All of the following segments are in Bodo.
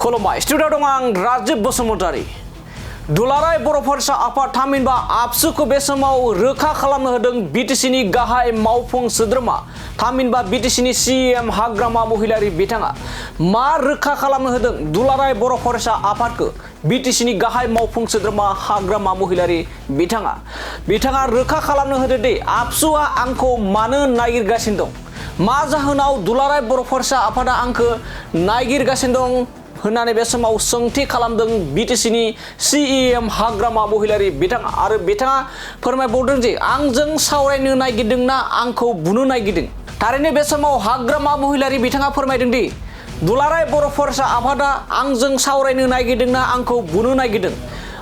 खुलुमबाय स्टुडिअ दं आं राजीब बसुमतारी दुलाराय बर' फरायसा आफाद थामहिनबा आबसुखौ बे समाव रोखा खालामनो होदों बिटिसिनि गाहाय मावफुं सोद्रोमा थामहिनबा बिटिसिनि सिएम हाग्रामा महिलारि बिथाङा मा रोखा खालामनो होदों दुलाराय बर' फरायसा आफादखौ बिटिसिनि गाहाय मावफुं सोद्रोमा हाग्रामा महिलारि बिथाङा रोखा खालामनो होदों दि आबसुआ आंखौ मानो नागिरगासिनो दं मा जाहोनाव दुलाराय बर' फरायसा आफादा आंखौ नागिरगासिनो दं होननानै बे समाव सोंथि खालामदों बिटिसिनि सिएम हाग्रामा महिलारि बिथाङा आरो बिथाङा फोरमायबावदों जे आंजों सावरायनो नागिरदोंना आंखौ बुनो नागिरदों थारैनो बे समाव हाग्रामा महिलारि बिथाङा फोरमायदों दि दुलाराय बर' फरायसा आफादा आंजों सावरायनो नागिरदोंना आंखौ बुनो नागिरदों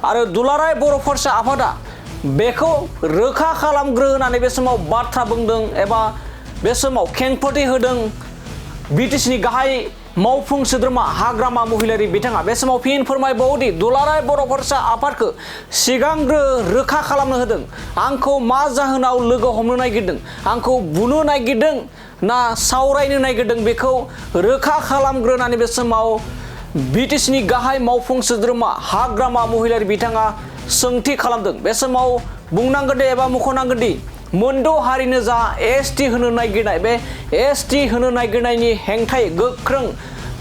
आरो दुलाराय बर' फरायसा आफादा बेखौ रोखा खालामग्रो होननानै बे समाव बाथ्रा बुंदों एबा बे समाव खेंफोरथि होदों बिटिसिनि गाहाय मावफुं सोद्रोमा हाग्रामा महिलारि बिथाङा बे समाव फिन फोरमायबावोदि दुलाराय बर' फरायसा आफादखौ सिगांग्रो रोखा खालामनो होदों आंखौ मा जाहोनाव लोगो हमनो नागिरदों आंखौ बुनो नागिरदों ना सावरायनो नागिरदों बेखौ रोखा खालामग्रोनानै बे समाव बिटिसिनि गाहाय मावफुं सोद्रोमा हाग्रामा महिलारि बिथाङा सोंथि खालामदों बे समाव बुंनांगोन दि एबा मख'नांगोन दि मोनद' हारिनो जा एसटि होनो नागिरनाय बे एसटि होनो नागिरनायनि हेंथायै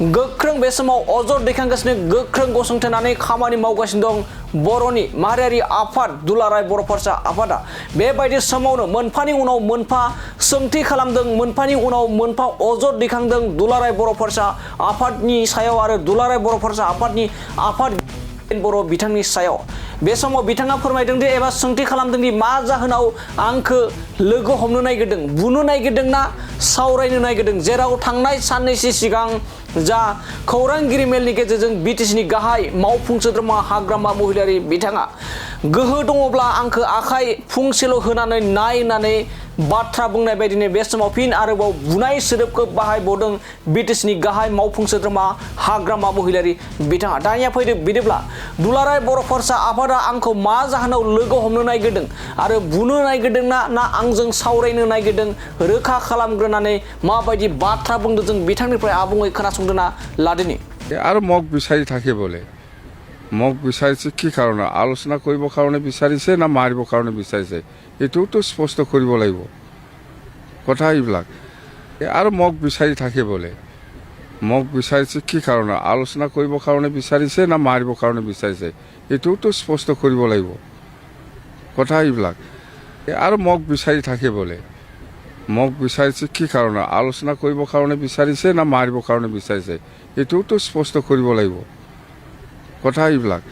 गोख्रों बे समाव अजद दैखांगासिनो गोख्रों गसंथानानै खामानि मावगासिनो दं बर'नि माहारियारि आफाद दुलाराय बर' फरायसा आफादा बेबायदि समावनो मोनफानि उनाव मोनफा सोंथि खालामदों मोनफानि उनाव मोनफा अजद दैखांदों दुलाराय बर' फरायसा आफादनि सायाव आरो दुलाराय बर' फरायसा आफादनि आफाद बर' बिथांनि सायाव बे समाव बिथाङा फोरमायदों दि एबा सोंथि खालामदों दि मा जाहोनाव आंखौ लोगो हमनो नागिरदों बुनो नागिरदों ना सावरायनो नागिरदों जेराव थांनाय साननैसो सिगां जा खौरांगिरि मेलनि गेजेरजों बिटिसिनि गाहाय मावफुं सोद्रोमा हाग्रामा महिलारि बिथाङा गोहो दङब्ला आंखौ आखाइ फुंसेल' होनानै नाय होननानै बाथ्रा बुंनाय बायदिनो बे समाव फिन आरोबाव बुनाय सोदोबखौ बाहायबावदों बिटिसिनि गाहाय मावफुं सोद्रोमा हाग्रामा महिलारि बिथाङा दानिया फैदो बिदिब्ला दुलाराय बर' फरायसा आफादा आंखौ मा जाहोनाव लोगो हमनो नागिरदों आरो बुनो नागिरदों ना आंजों सावरायनो नागिरदों रोखा खालामग्रोनानै माबायदि बाथ्रा बुंदों जों बिथांनिफ्राय आबुङै खोनासंदोंना लादिनि আর মগ বিচাৰি থাকে বলে মগ বিচাৰিছে কি কাৰণে আলোচনা কৰিব কাৰণে বিচাৰিছে না মাৰিব কাৰণে বিচাৰিছে এইটোতো স্পষ্ট কৰিব লাগিব কথা এইবিলাক আৰু মগ বিচাৰি থাকে বলে মগ বিচাৰিছে কি কাৰণে আলোচনা কৰিব কাৰণে বিচাৰিছে না মাৰিব কাৰণে বিচাৰিছে এইটোতো স্পষ্ট কৰিব লাগিব কথা এইবিলাক আৰু মগ বিচাৰি থাকে বলে মগ বিচাৰিছে কি কাৰণে আলোচনা কৰিব কাৰণে বিচাৰিছে না মাৰিব কাৰণে বিচাৰিছে এইটোতো স্পষ্ট কৰিব লাগিব কথা এইবিলাক